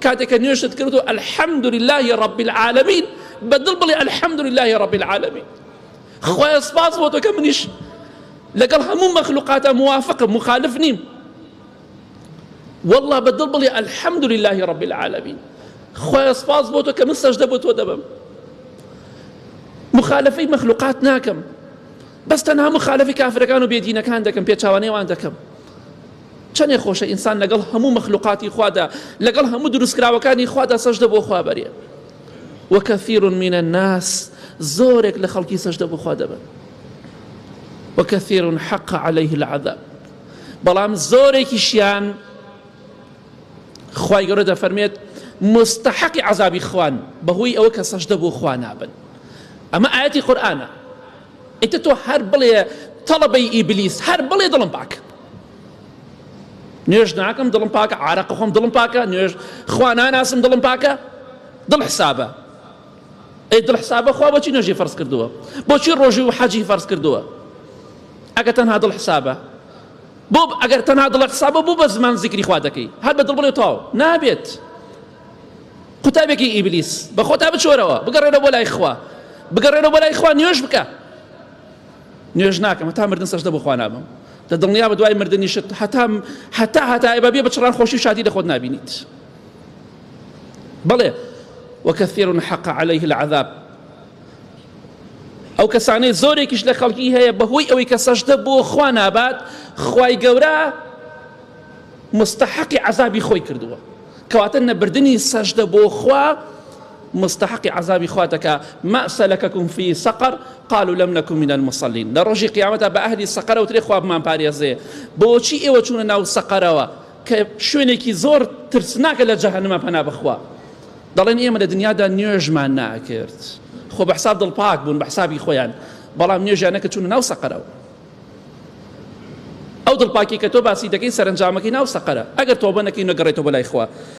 کاتێک کە نوێژت کردو الحمد لله رب العالمین بە دڵ بڵێ الحمد لله رب العالمین، خوایە سپاس بۆ تۆ کە منیش لەگەڵ هەموو مەخلوقاتە موافقم، مخالف نیم. والله بە دڵ بڵێ الحمد لله رب العالمین، خوایە سپاس بۆ تۆ کە من سەجدە بۆ تۆ دەبم، مخالفەی مەخلوقات ناکەم، بەس تەنها مخالفی کافرەکان و بێدینەکان دەکەم، پێچوانەی وان دەکەم. چەندێ خۆشە ئینسان لەگەڵ هەموو مەخلوقاتی خوادا، لەگەڵ هەموو دروستکراوەکانی خوادا سەجدە بۆ خوا بەرێ. وكثير من الناس، زۆرێک لە خەڵکی سەجدە بۆ خوا دەبەن. وكثير حق عليه العذاب، بەڵام زۆرێکیشیان خوای گەورە دەفەرمێت مستحقی عذابی خوان بەهۆی ئەوە کە سەجدە بۆ خوا نابن. ئەمە ئاەتی قورئانە. ئیتر تۆ هەر بڵێ تەڵەبەی ئیبلیس، هەر بڵێ دڵم پاک، نوێژ ناکەم دڵم پاکە، عارەق خۆم دڵم پاکە، نوێژ خوا ناناسم دڵم پاکە، دڵ حسابە. ئەی دڵ حسابە، خوا بۆچی نوێژی فەرز کردووە؟ بۆچی ڕۆژی و حەجی فەرز کردووە؟ ئەگەر تەنها دڵ حسابە، بۆ ئەگەر تەنها دڵ حسابە بۆ بە زمان زیکری خوا دەکەی؟ هەر بە دڵ بڵێ تاو نابێت. قوتابێکی ئیبلیس، بە خۆتا بچۆرەوە، بگەڕێنەوە بۆ لای خوا، بگەڕێنەوە بۆ لای خوا، نوێژ بکە. نوێژ ناکەم هەتا مردن سەجدە بۆ خوا نابم. دە دڵنیا بە دوای مردنیشت هەتا هەتا هەتا بە بێ بچڕان خۆشی و شادی لە خۆت نابینیت. بەڵێ، وكثير حق عليه العذاب، ئەو کەسانەی زۆرێکیش لە خەڵکی هەیە بەهۆی ئەوەی کە سەجدە بۆ خوا نابات، خوای گەورە مستحقی عذابی خۆی کردووە. کەواتە نەبردنی سەجدە بۆ خوا مستحقی عذابی خوا دەکا. ما سلككم في سقر قالوا لم نكن من المصلين. لە ڕۆژی قیامەتا بە ئەهلی سەقەرە وترێ خوا بمان پارێزێ، بۆچی ئێوە چوونە ناو سەقەرەوە کە شوێنێکی زۆر ترسناکە لە جەهەنمە؟ پەنا بەخوا دەڵێن ئێمە لە دنیادا نوێژمان ناکرد. خۆ بە حساب دڵپاک بوون بە حسابی خۆیان، بەڵام نوێژیان نەکرد، چوونە ناو سەقەرەوە. ئەو دڵپاکی کە تۆ باسی دەکەی سەرەنجامەکەی ناو سەقەرە ئەگەر تۆبە نەکەی، نەگەڕێتەوە بۆ لای خوا.